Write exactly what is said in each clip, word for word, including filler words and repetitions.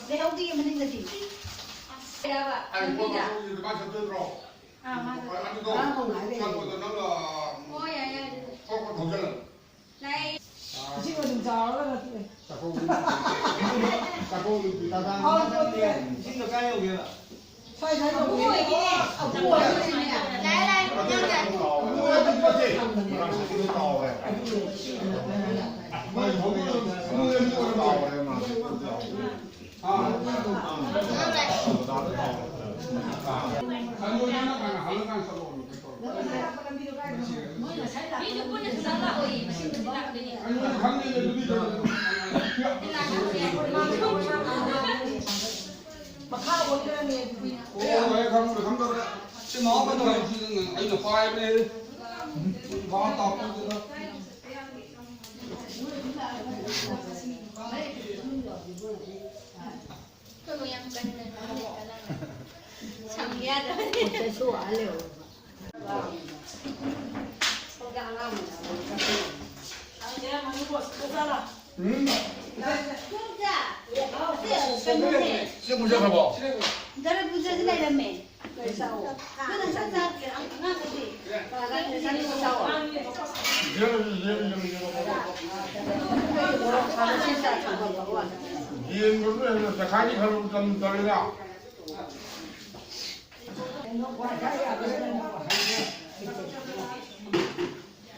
ꯂꯩꯍꯧꯗꯤꯌꯦ ꯃꯅꯤꯡꯗꯗꯤ꯫ ꯑꯥ, ꯃꯥ ꯆꯠꯇꯣꯏ ꯅꯠꯇ꯭ꯔꯣ? ꯑꯥ, ꯃꯥ ꯉꯥꯏ ꯂꯩ꯫ ꯆꯠꯄꯗ ꯅꯪꯅ, ꯎꯝ, ꯑꯣ, ꯌꯥꯏ, ꯌꯥꯏ, ꯑꯗꯨꯗꯤ꯫ ꯊꯣꯛꯄ ꯊꯧꯖꯜꯂꯣ꯫ ꯂꯥꯛꯑꯦ꯫ ꯏꯁꯤꯡ ꯑꯗꯨꯝ ꯆꯥꯎꯔꯒ ꯅꯠꯇꯦ꯫ ꯆꯥꯛꯈꯧ-, ꯆꯥꯛꯈꯧ ꯅꯨꯄꯤ꯫ ꯑꯥ, ꯆꯠꯇꯦ꯫ ꯏꯁꯤꯡꯗꯣ ꯀꯥꯏ ꯌꯧꯒꯦꯕ? ꯁ꯭ꯋꯥꯏ, ꯁ꯭ꯋꯥꯏ ꯌꯧꯒꯦ꯫ ꯑꯕꯨꯡ ꯑꯣꯏꯒꯤꯅꯦ꯫ ꯑꯕꯨꯡ ꯑꯣꯏꯒꯤꯅꯦ꯫ ꯂꯥꯛꯑꯦ, ꯂꯥꯛꯑꯦ, ꯌꯥꯝ ꯂꯥꯛꯑꯦ꯫ ꯉꯔꯥꯡ ꯆꯠꯈꯤꯕꯗꯣ ꯀꯥꯎꯔꯦ꯫ ꯃꯣꯏ ꯊꯧꯕ ꯀꯥꯎꯔꯦ ꯃꯥ꯫ ꯑꯩꯅ ꯄꯥꯏꯕꯅꯦ꯫ ꯚꯥꯞ ꯇꯥꯍꯧꯗꯦꯗ꯫ ꯑꯩꯈꯣꯏꯕꯨ ꯌꯥꯝ ꯀꯟꯅ ꯁꯝꯕ ꯌꯥꯗꯕꯅꯤ꯫ ꯁꯤ ꯃꯨꯟꯖꯈ꯭ꯔꯕꯣ? ꯗꯔ ꯄꯨꯖꯥꯁꯤ ꯂꯩꯔꯝꯃꯦ꯫ ꯀꯩ ꯆꯥꯎ? ꯅꯪ ꯆꯥꯛ ꯆꯥꯗ꯭ꯔꯤ? ꯑꯉꯥꯡꯈꯩꯗꯤ? ꯆꯥꯅꯤꯡꯕ ꯆꯥꯎ꯫ ꯌꯦꯟꯕꯗꯨ ꯍꯦꯟꯅ ꯇꯪꯈꯥꯏꯗꯤ ꯈꯔ ꯎꯇꯝ ꯇꯧꯔꯦꯗ꯫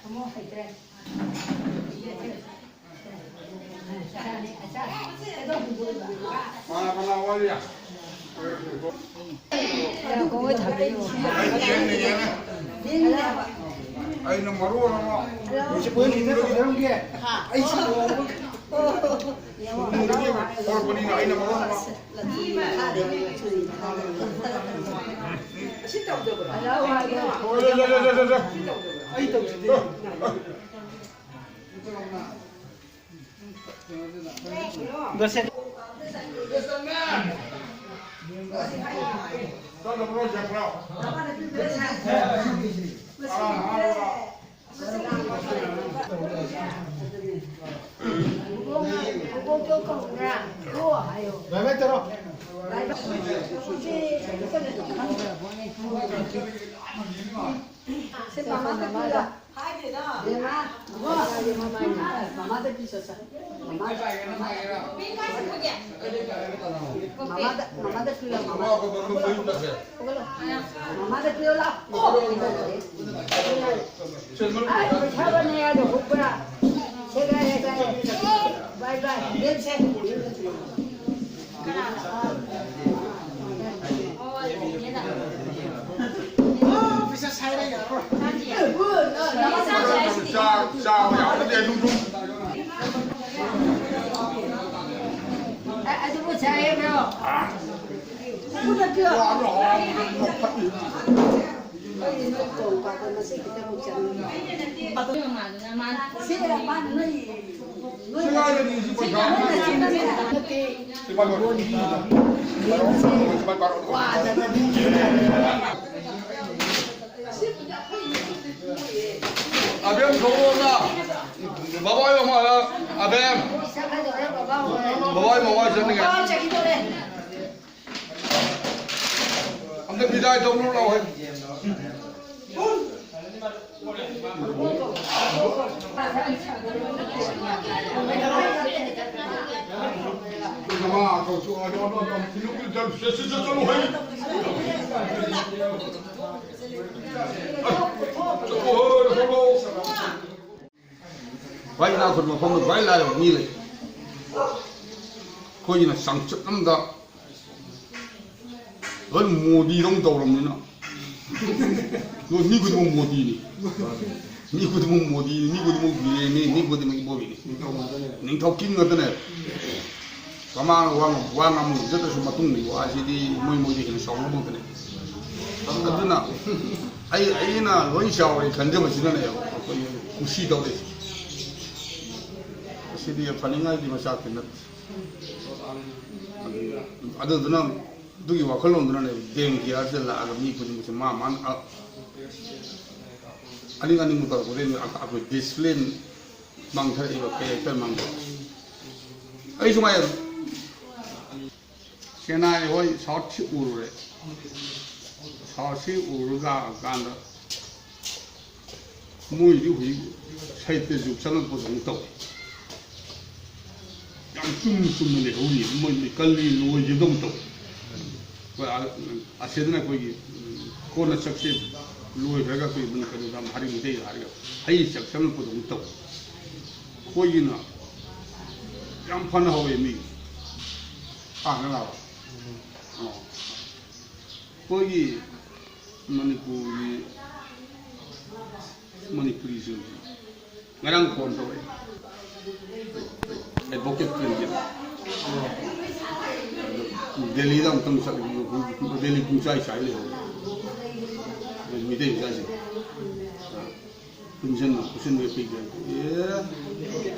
ꯑꯃꯨꯛ ꯍꯩꯇ꯭ꯔꯦ꯫ ꯀꯅꯥ ꯀꯅꯥ ꯋꯥꯔꯤ? ꯑꯩ ꯌꯦꯡꯅꯦ, ꯌꯦꯡꯅꯦ꯫ ꯑꯩꯅ ꯃꯔꯣꯟ ꯑꯃ꯫ ꯍꯧꯖꯤꯛ ꯄꯣꯏꯟ ꯂꯤꯗꯔ ꯀꯧꯖꯔꯝꯒꯦ꯫ ꯑꯩ ꯁꯤ ꯂꯨꯍꯣꯡꯕ ꯁꯨꯝ ꯍꯧꯔꯛꯄꯅꯤꯅ ꯑꯩꯅ ꯃꯔꯣꯟ ꯑꯃ꯫ ꯑꯁꯤ ꯇꯧꯗꯕ꯭ꯔꯣ? ꯍꯣꯏ, ꯂꯦ, ꯂꯦ, ꯂꯦ, ꯂꯦ, ꯂꯦ꯫ ꯑꯁꯤ ꯇꯧꯗꯕ꯭ꯔꯣ? ꯑꯩ ꯇꯧꯁꯤꯗꯤ꯫ ꯁꯦ, ꯃꯃꯥꯗ ꯄꯤꯔꯣ꯫ ꯍꯥꯏꯗꯦꯗ꯫ ꯕꯦꯝꯃ, ꯃꯃꯥꯗ ꯄꯤꯁꯣ, ꯁꯦ꯫ ꯃꯃꯥꯗ, ꯃꯃꯥꯗ, ꯃꯃꯥꯗ ꯄꯤꯔꯣ, ꯃꯃꯥ꯫ ꯃꯃꯥꯗ ꯄꯤꯔꯣ, ꯂꯥꯎ꯫ ꯑꯥ, ꯄꯩꯁꯥ ꯕꯅꯦ ꯌꯥꯗ ꯍꯨꯛꯄ꯭ꯔꯥ? ꯁꯦꯒꯥꯏ, ꯁꯦꯒꯥꯏ꯫ ꯕꯥꯏ, ꯕꯥꯏ꯫ ꯕꯦꯝꯁꯦ꯫ ꯑꯗꯨꯕꯨ ꯆꯥꯏꯌꯦ, ꯕ꯭ꯔꯣ꯫ ꯑꯕꯦꯝ ꯊꯣꯛꯂꯛꯑꯣꯅ꯫ ꯕꯕꯥ ꯍꯣꯏ ꯃꯃꯥ, ꯑꯕꯦꯝ꯫ ꯕꯕꯥ ꯍꯣꯏ ꯃꯃꯥ ꯆꯠꯅꯤꯡꯉꯦ꯫ ꯑꯝꯇ ꯕꯤꯗꯥꯏ ꯇꯧꯔꯨ ꯂꯥꯎ ꯍꯦ꯫ ꯅꯃꯥ ꯀꯧꯁꯨ ꯑꯗꯣ ꯑꯗꯣ ꯑꯗꯣ ꯊꯤꯜꯂꯨ ꯊꯤꯜꯂꯨ ꯆꯠꯂꯨ ꯆꯠꯂꯨ ꯆꯠꯂꯨ ꯍꯩ꯫ ꯈ꯭ꯋꯥꯏ ꯏꯅꯥꯛ ꯈꯨꯟꯕ ꯃꯐꯝꯗ ꯈ꯭ꯋꯥꯏ ꯂꯥꯏꯔꯕ ꯃꯤ ꯂꯩ꯫ ꯑꯩꯈꯣꯏꯒꯤꯅ ꯆꯥꯡꯆꯠ ꯑꯃꯗ ꯂꯣꯏ ꯃꯣꯗꯤꯗꯧ ꯇꯧꯔꯕꯅꯤꯅ꯫ ꯂꯣꯏ ꯃꯤ ꯈꯨꯗꯤꯡꯃꯛ ꯃꯣꯗꯤꯅꯤ꯫ ꯃꯤ ꯈꯨꯗꯤꯡꯃꯛ ꯃꯣꯗꯤꯅꯤ, ꯃꯤ ꯈꯨꯗꯤꯡꯃꯛ ꯕꯤꯔꯦꯟꯅꯤ, ꯃꯤ ꯈꯨꯗꯤꯡꯃꯛ ꯏꯕꯣꯕꯤꯅꯤ꯫ ꯅꯤꯡꯊꯧ ꯀꯤꯡ ꯉꯥꯛꯇꯅꯦ꯫ ꯃꯃꯥꯡ ꯋꯥ ꯉꯝ-, ꯋꯥ ꯉꯥꯡꯕ ꯉꯝꯖꯗ꯭ꯔꯁꯨ ꯃꯇꯨꯡꯒꯤ ꯋꯥꯁꯤꯗꯤ ꯃꯣꯏ ꯃꯣꯏꯗꯤ ꯍꯦꯟꯅ ꯆꯥꯎꯕ ꯉꯥꯛꯇꯅꯦ꯫ ꯑꯗꯨꯅ ꯑꯩ, ꯑꯩꯅ ꯂꯣꯏ ꯆꯥꯎꯔꯦ ꯈꯟꯖꯕꯁꯤꯅꯅꯦ ꯑꯩꯈꯣꯏ ꯀꯨꯁꯤ ꯇꯧꯔꯤꯁꯦ꯫ ꯃꯁꯤꯗꯤ ꯐꯅꯤꯡꯉꯥꯏꯒꯤ ꯃꯆꯥꯛꯇꯤ ꯅꯠꯇꯦ꯫ ꯑꯗꯨ-, ꯑꯗꯨꯗꯨꯅ ꯑꯗꯨꯒꯤ ꯋꯥꯈꯜꯂꯣꯟꯗꯨꯅꯅꯦ ꯗꯦꯝ ꯒꯤꯌꯥꯔꯁꯤꯗ ꯂꯥꯛꯑꯒ ꯃꯤ ꯈꯨꯗꯤꯡꯃꯛꯁꯦ ꯃꯥ ꯃꯥꯅ ꯑ-, ꯑꯅꯤꯡ ꯑꯅꯤꯡꯕ ꯇꯧꯔꯛꯄꯗꯒꯤ ꯑꯩꯈꯣꯏ ꯗꯤꯁꯤꯄ꯭ꯂꯤꯟ ꯃꯥꯡꯊꯔꯛꯏꯕ, ꯀꯦꯔꯦꯛꯇꯔ ꯃꯥꯡꯊꯔꯛꯏ꯫ ꯑꯩꯁꯨ ꯉꯥꯏ ꯑꯗꯨꯝ ꯆꯦꯟꯅꯥꯏ ꯍꯣꯏ ꯁꯥꯎꯠꯁꯤ ꯎꯔꯨꯔꯦ꯫ ꯁꯥꯎꯠꯁꯤ ꯎꯔꯨꯔꯒ ꯀꯥꯟꯗ ꯃꯣꯏꯗꯤ ꯍꯧꯖꯤꯛ ꯁꯥꯍꯤꯇ꯭ꯌ ꯖꯨꯒ ꯆꯪꯉꯛꯄꯗꯧꯅ ꯇꯧꯏ꯫ ꯌꯥꯝ ꯆꯨꯝꯅ ꯆꯨꯝꯅ ꯂꯩꯍꯧꯔꯤ꯫ ꯃꯣꯏ ꯀꯜꯂꯤ ꯂꯣꯏꯈꯤꯕꯗꯧꯅ ꯇꯧꯏ꯫ ꯑꯩꯈꯣꯏ ꯑ-, ꯑꯁꯤꯗꯅ ꯑꯩꯈꯣꯏꯒꯤ, ꯎꯝ, ꯀꯣꯟꯅ ꯆꯠꯁꯦ ꯂꯣꯏꯈ꯭ꯔꯒ ꯑꯩꯈꯣꯏ ꯃꯅꯤ-, ꯀꯩꯅꯣꯗ ꯍꯔꯤ ꯃꯩꯇꯩꯗ ꯍꯥꯏꯔꯒ ꯍꯩ ꯆꯪꯉꯛꯄꯗꯧꯅ ꯇꯧꯏ꯫ ꯑꯩꯈꯣꯏꯒꯤꯅ ꯌꯥꯝ ꯐꯅ ꯍꯧꯋꯦ ꯃꯤ꯫ ꯑꯥ, ꯅꯪ ꯂꯥꯛꯑꯣ꯫ ꯑꯣ꯫ ꯑꯩꯈꯣꯏꯒꯤ ꯃꯅꯤꯄꯨꯔꯒꯤ, ꯃꯅꯤꯄꯨꯔꯤꯁꯨ ꯉꯔꯥꯡ ꯐꯣꯟ ꯇꯧꯔꯛꯑꯦ꯫ ꯑꯦꯗꯚꯣꯀꯦꯠ ꯄ꯭ꯔꯦꯝꯖꯤꯠ꯫ ꯑꯗꯣ ꯗꯦꯜꯂꯤꯗ ꯑꯃꯨꯛꯇꯪ ꯆꯠꯂꯨ, ꯗꯦꯜꯂꯤ ꯄꯨꯡꯆꯥꯏ ꯆꯥꯏ ꯂꯩꯍꯧꯔꯦ꯫ ꯃꯤꯇꯩ ꯃꯆꯥꯁꯤꯡ꯫ ꯄꯨꯟꯁꯤꯟꯕ ꯈꯣꯠꯆꯤꯟꯕ ꯄꯤꯗꯦ꯫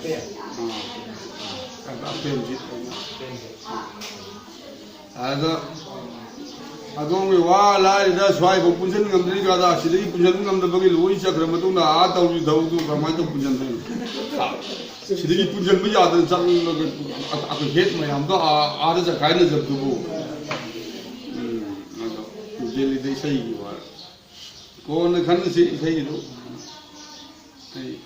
ꯑꯦ꯫ ꯑꯥ꯫ ꯑꯗ ꯑꯄ꯭ꯔꯦꯝꯖꯤꯠ ꯍꯥꯏꯅ꯫ ꯑꯗ ꯑꯗꯣꯝꯒꯤ ꯋꯥ ꯂꯥꯏꯔꯤꯗ ꯁ꯭ꯋꯥꯏꯐꯥꯎ ꯄꯨꯟꯁꯤꯟ ꯉꯝꯗ꯭ꯔꯤ ꯀꯥꯗ ꯁꯤꯗꯒꯤ ꯄꯨꯟꯁꯤꯟ ꯉꯝꯗꯕꯒꯤ ꯂꯣꯏ ꯆꯠꯈ꯭ꯔ ꯃꯇꯨꯡꯗ ꯑꯥ ꯇꯧꯔꯤ ꯊꯕꯛꯇꯨ ꯀꯃꯥꯏꯅ ꯇꯧ ꯄꯨꯟꯁꯤꯟꯗꯣꯏꯅꯣ? ꯁꯤꯗꯒꯤ ꯄꯨꯟꯁꯤꯟꯕ ꯌꯥꯗꯅ ꯆꯠꯂꯒ ꯑꯩꯈꯣꯏ ꯍꯦꯠ ꯃꯌꯥꯝꯗꯣ ꯑꯥ-, ꯑꯥꯗ ꯆꯠꯈꯥꯏꯅꯖꯕꯗꯨꯕꯨ꯫ ꯎꯝ, ꯑꯗꯣ ꯗꯦꯜꯂꯤꯗ ꯏꯁꯩꯒꯤ ꯋꯥ꯫ ꯀꯣꯟꯅ ꯈꯟꯅꯁꯤ ꯏꯁꯩꯗꯨ꯫ ꯑꯩ,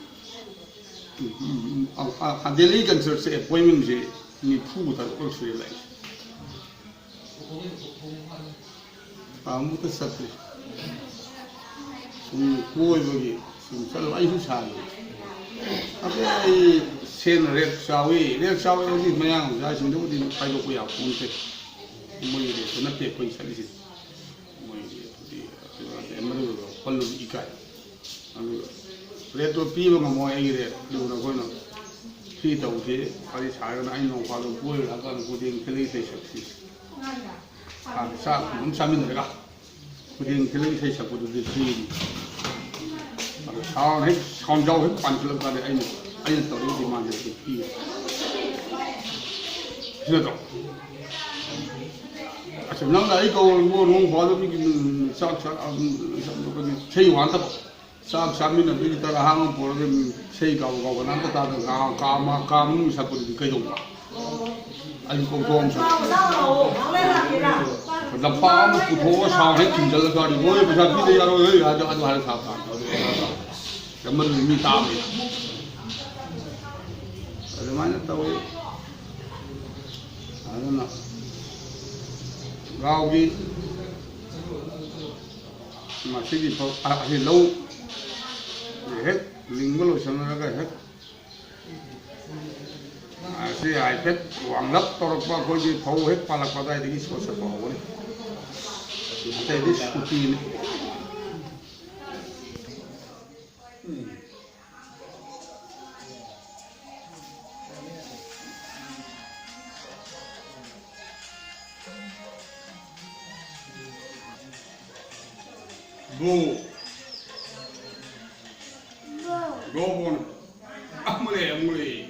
ꯎꯝ, ꯎꯝ, ꯎꯝ, ꯑ, ꯑ, ꯗꯦꯜꯂꯤ ꯀꯟꯁꯔꯠꯁꯦ ꯑꯦꯄꯣꯏꯟꯃꯦꯟꯁꯦ ꯅꯤꯐꯨ ꯇꯔꯨꯛ ꯁꯨꯔꯦ ꯂꯥꯛꯏꯁꯦ꯫ ꯑꯃꯨꯛꯇ ꯆꯠꯇ꯭ꯔꯤ꯫ ꯁꯨꯝ ꯀꯣꯏꯕꯒꯤ ꯁꯨꯝ ꯆꯠꯂꯨ꯫ ꯑꯩꯁꯨ ꯁꯥꯟꯅꯩ꯫ ꯑꯗꯩ ꯑꯩ ꯁꯦꯟ ꯔꯦꯠ ꯆꯥꯎꯏ, ꯔꯦꯠ ꯆꯥꯎꯏ ꯍꯥꯏꯗꯤ ꯃꯌꯥꯡ ꯃꯆꯥꯁꯤꯡꯗꯨꯕꯨꯗꯤ ꯈꯥꯏꯗꯣꯛꯄ ꯌꯥꯄꯣꯟꯇꯦ꯫ ꯃꯣꯏꯒꯤ ꯔꯦꯠꯇꯨ ꯅꯠꯇꯦ ꯑꯩꯈꯣꯏ ꯆꯠꯂꯤꯁꯤ꯫ ꯃꯣꯏꯒꯤ ꯔꯦꯠꯇꯨꯗꯤ ꯀꯩꯅꯣ ꯅꯠꯇꯦ, ꯃꯗꯨ ꯄꯜꯂꯨꯕ ꯏꯀꯥꯏ꯫ ꯑꯗꯨꯒ ꯔꯦꯠꯇꯣ ꯄꯤꯕ ꯉꯝꯃꯣꯏ ꯑꯩꯒꯤ ꯔꯦꯠ꯫ ꯑꯗꯨꯅ ꯑꯩꯈꯣꯏꯅ ꯐ꯭ꯔꯤ ꯇꯧꯁꯤ꯫ ꯋꯥꯔꯤ ꯁꯥꯔꯒꯅ ꯑꯩ ꯅꯣꯡ ꯐꯥꯗꯣꯛ ꯀꯣꯏꯔꯨꯔꯀꯥꯟꯗ ꯈꯨꯗꯦꯡ ꯊꯤꯜꯂ ꯏꯁꯩ ꯁꯛꯁꯤ꯫ ꯆꯥꯛ, ꯆꯥꯛ ꯑꯗꯨꯝ ꯆꯥꯃꯤꯟꯅꯔꯒ꯫ ꯈꯨꯗꯦꯡ ꯊꯤꯜꯂꯒ ꯏꯁꯩ ꯁꯛꯄꯗꯨꯗꯤ ꯐ꯭ꯔꯤꯅꯤ꯫ ꯑꯗꯣ ꯁꯥꯎꯟ ꯍꯦꯛ, ꯁꯥꯎꯟ ꯌꯥꯎ ꯍꯦꯛ ꯄꯥꯟꯈꯠꯂꯛꯄꯗ ꯑꯩꯅ, ꯑꯩꯅ ꯇꯧꯔꯤꯕ ꯗꯤꯃꯥꯟꯁꯦ ꯑꯗꯨꯝ ꯄꯤꯌꯦ꯫ ꯁꯤ ꯅꯠꯇ꯭ꯔꯣ? ꯑꯁ, ꯅꯪꯅ ꯑꯩ ꯀꯧꯔꯕꯨ ꯅꯣꯡ ꯐꯥꯗꯣꯛ ꯃꯤꯒꯤ ꯆꯥꯛ ꯆꯥ-, ꯏꯁꯩ ꯋꯥ ꯅꯠꯇꯕ꯫ ꯆꯥꯛ ꯆꯥꯃꯤꯟꯅꯕꯒꯤ ꯇꯔꯥ ꯍꯥꯡꯉ ꯄꯨꯔꯒ ꯏꯁꯩ ꯀꯥꯎ ꯀꯥꯎ ꯀꯅꯥꯝꯇ ꯇꯥꯗ ꯀꯥ, ꯀꯥ ꯃ-, ꯀꯥ ꯃꯅꯨꯡ ꯁꯛꯄꯗꯨꯗꯤ ꯀꯩꯗꯧꯕ? ꯑꯩ ꯀꯧꯊꯣꯛꯑꯝ ꯁꯛ-, ꯂꯝꯄꯥꯛ ꯑꯃ ꯄꯨꯊꯣꯛꯑꯒ ꯁꯥꯎꯟ ꯍꯦꯛ ꯊꯤꯡꯖꯤꯜꯂꯒ ꯑꯗꯨ ꯃꯣꯏ ꯄꯩꯁꯥ ꯄꯤꯗ ꯌꯥꯔꯣꯏ, ꯍꯣꯏ, ꯑꯗꯨ, ꯑꯗꯨ ꯍꯥꯏꯔ ꯁꯥꯕ ꯇꯥꯕꯅꯤ꯫ ꯑꯗꯨ ꯃꯗꯨꯗꯤ ꯃꯤ ꯇꯥꯕꯅꯤꯅ꯫ ꯑꯗꯨꯃꯥꯏꯅ ꯇꯧꯋꯤ꯫ ꯑꯗꯨꯅ ꯒꯥꯎꯒꯤ ꯃꯁꯤꯒꯤ ꯐꯧ, ꯑ, ꯑꯁꯤ ꯂꯧ ꯍꯦꯛ ꯂꯤꯡꯕ ꯂꯣꯏꯁꯟꯅꯔꯒ ꯍꯦꯛ, ꯑꯁꯤ ꯍꯥꯏꯐꯦꯠ ꯋꯥꯡꯂꯞ ꯇꯧꯔꯛꯄ ꯑꯩꯈꯣꯏꯒꯤ ꯐꯧ ꯍꯦꯛ ꯄꯥꯜꯂꯛꯄ ꯑꯗꯨꯋꯥꯏꯗꯒꯤ ꯁꯣꯠ ꯁꯠꯄ ꯍꯧꯒꯅꯤ꯫ ꯑꯇꯩꯗꯤ ꯁꯨꯇꯤꯅꯤ꯫ Go. Go, Bon. ꯑꯃꯨꯛ ꯂꯩ, ꯑꯃꯨꯛ ꯂꯩ꯫